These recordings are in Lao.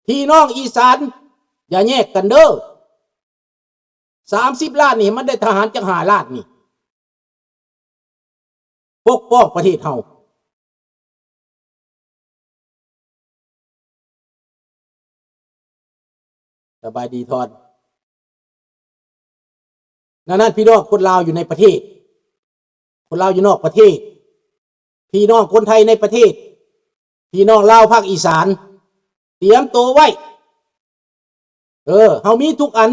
ພີ່ນ້ອງອີສານ ຢ່າແຍກກັນເດີ້. ສາມສິບລ້ານນີ້ ມັນໄດ້ທະຫານຈັກຫ້າລ້ານນີ້ ປົກປ້ອງປະເທດເຮົາ. ສະບາຍດີທ່ອນ. ດັ່ງນັ້ນ ພີ່ນ້ອງຄົນລາວຢູ່ໃນປະເທດ, ຄົນລາວຢູ່ນອກປະເທດ, ພີ່ນ້ອງຄົນໄທໃນປະເທດ, ພີ່ນ້ອງລາວພາກອີສານ, ຕຽມໂຕໄວ້. ເອີ ເຮົາມີທຸກອັນ.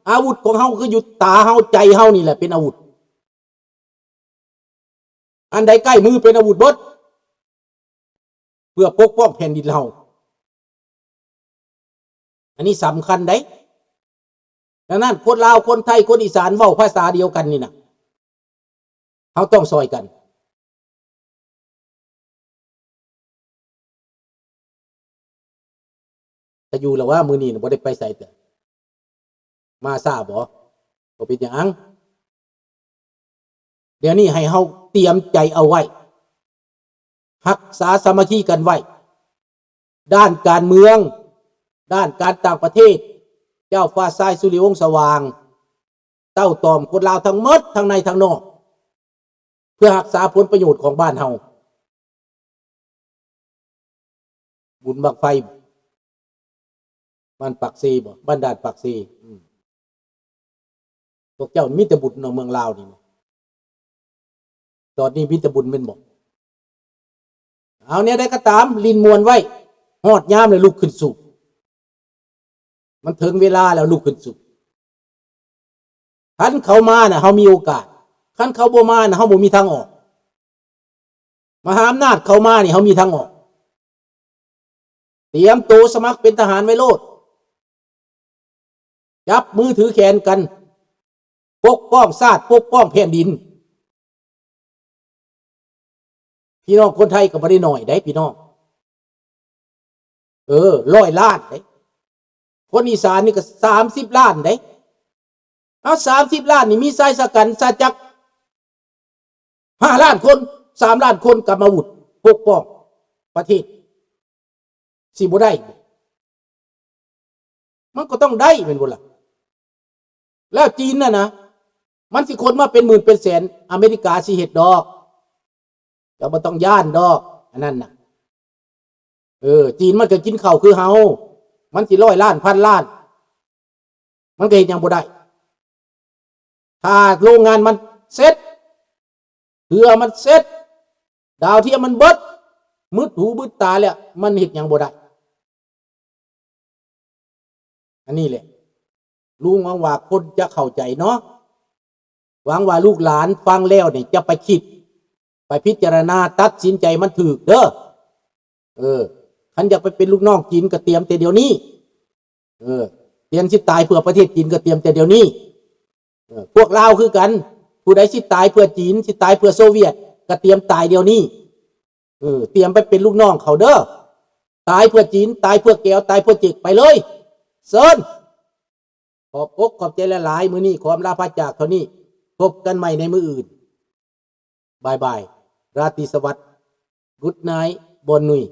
ອາວຸດຂອງເຮົາຄືຢູ່ຕາເຮົາ, ໃຈເຮົານີ້ແຫຼະເປັນອາວຸດ. ອັນໃດໃກ້ມືເປັນອາວຸດເບິດ ເພື່ອປົກປ້ອງແຜ່ນດິນເຮົາ. ອັນນີ້ສຳຄັນເດ້. ດັ່ງນັ້ນ ຄົນລາວ, ຄົນໄທ, ຄົນອີສານ ເວົ້າພາສາດຽວກັນນີ້ນະ, ເຮົາຕ້ອງຊ່ອຍກັນ. ກະຢູ່ລະວ່າ ມື້ນີ້ນະບໍ່ໄດ້ໄປໃສເທື່ອ. ມາຊ້າບໍ? ບໍ່ເປັນຫຍັງ. ດຽວນີ້ໃຫ້ເຮົາຕຽມໃຈເອົາໄວ້, ຮັກສາສາມັກຄີກັນໄວ້, ດ້ານການເມືອງ, ດ້ານການຕ່າງປະເທດ, ເຈົ້າຟ້າຊາຍສຸລິວົງສະຫວ່າງ ເຕົ້າຕອມຄົນລາວທັງໝົດ, ທັງໃນທັງນອກ, ເພື່ອຮັກສາຜົນປະໂຫຍດຂອງບ້ານເຮົາ. ບຸນບັ້ງໄຟ ບ້ານປາກເຊບໍ? ບ້ານດ່ານປາກເຊ. ອືມ ພວກເຈົ້າມີແຕ່ບຸນເນາະ ເມືອງລາວນີ້ນະ. ຕອນນີ້ມີແຕ່ບຸນແມ່ນບໍ່? ເອົາ ແນວໃດກໍຕາມ ຫຼິ້ນມ່ວນໄວ້, ຮອດຍາມແລ້ວລຸກຂຶ້ນສູ້. ມັນເຖິງເວລາແລ້ວລຸກຂຶ້ນສູ້. ຄັນເຂົາມານະ ເຮົາມີໂອກາດ, ຄັນເຂົາບໍ່ມານະ ເຮົາບໍ່ມີທາງອອກ. ມະຫາອຳນາດເຂົາມານີ້ ເຮົາມີທາງອອກ. ຕຽມໂຕສະໝັກເປັນທະຫານໄວ້ໂລດ. ຈັບມືຖືແຂນກັນ ປົກປ້ອງຊາດ, ປົກປ້ອງແຜ່ນດິນ. ພີ່ນ້ອງຄົນໄທກໍບໍ່ໄດ້ໜ້ອຍໃດ໋ພີ່ນ້ອງ. ເອີ ຮ້ອຍລ້ານເດ້. ຄົນອີສານນີ້ກໍສາມສິບລ້ານເດ້. ເອົາ ສາມສິບລ້ານນີ້ ມີຊາຍຊະກັນຊາຈັກ ຫ້າລ້ານຄົນ, ສາມລ້ານຄົນ ກຳມາວຸດປົກປ້ອງປະເທດ ຊິບໍ່ໄດ້ບໍ? ມັນກໍຕ້ອງໄດ້ແມ່ນບໍ່ລະ? ແລ້ວຈີນນັ້ນນະ ມັນຊິຄົນມາເປັນໝື່ນເປັນແສນ, ອາເມລິກາຊິເຮັດດອກ, ເຈົ້າບໍ່ຕ້ອງຢ້ານດອກ ອັນນັ້ນນະ. ເອີ ຈີນມັນກໍກິນເຂົ້າຄືເຮົາ, ມັນຊິຮ້ອຍລ້ານພັນລ້ານ ມັນກໍເຮັດຫຍັງບໍ່ໄດ້. ຖ້າໂລງງານມັນເສັດ, ເຮືອມັນເສັດ, ດາວທຽມມັນເບິດ, ມືດຫູມືດຕາແລ້ວ ມັນເຮັດຫຍັງບໍ່ໄດ້. ອັນນີ້ແຫຼະ ລຸງຫວັງວ່າຄົນຈະເຂົ້າໃຈເນາະ. ຫວັງວ່າລູກຫຼານຟັງແລ້ວນີ້ ຈະໄປຄິດ, ໄປພິຈາລະນາ, ຕັດສິນໃຈມັນຖືກເດີ້. ເອີ ຄັນຢາກໄປເປັນລູກນ້ອງຈີນ ກໍຕຽມແຕ່ດຽວນີ້. ເອີ ຕຽມຊິຕາຍເພື່ອປະເທດຈີນ ກໍຕຽມແຕ່ດຽວນີ້. ເອີ ພວກລາວຄືກັນ, ຜູ້ໃດຊິຕາຍເພື່ອຈີນ, ຊິຕາຍເພື່ອໂຊວຽດ ກໍຕຽມຕາຍດຽວນີ້. ເອີ ຕຽມໄປເປັນລູກນ້ອງເຂົາເດີ້. ຕາຍເພື່ອຈີນ, ຕາຍເພື່ອແກວ, ຕາຍເພື່ອເຈັກ, ໄປເລີຍ. ເຊີນ. ຂອບອົກຂອບໃຈຫຼາຍໆ. ມື້ນີ້ຂໍອຳລາພາຈາກເທົ່ານີ້. ພົບກັນໃໝ່ໃນມື້ອື່ນ. ບາຍບາຍ. ລາຕີສະຫວັດ. Good night. ບ່ອນນຸຍ.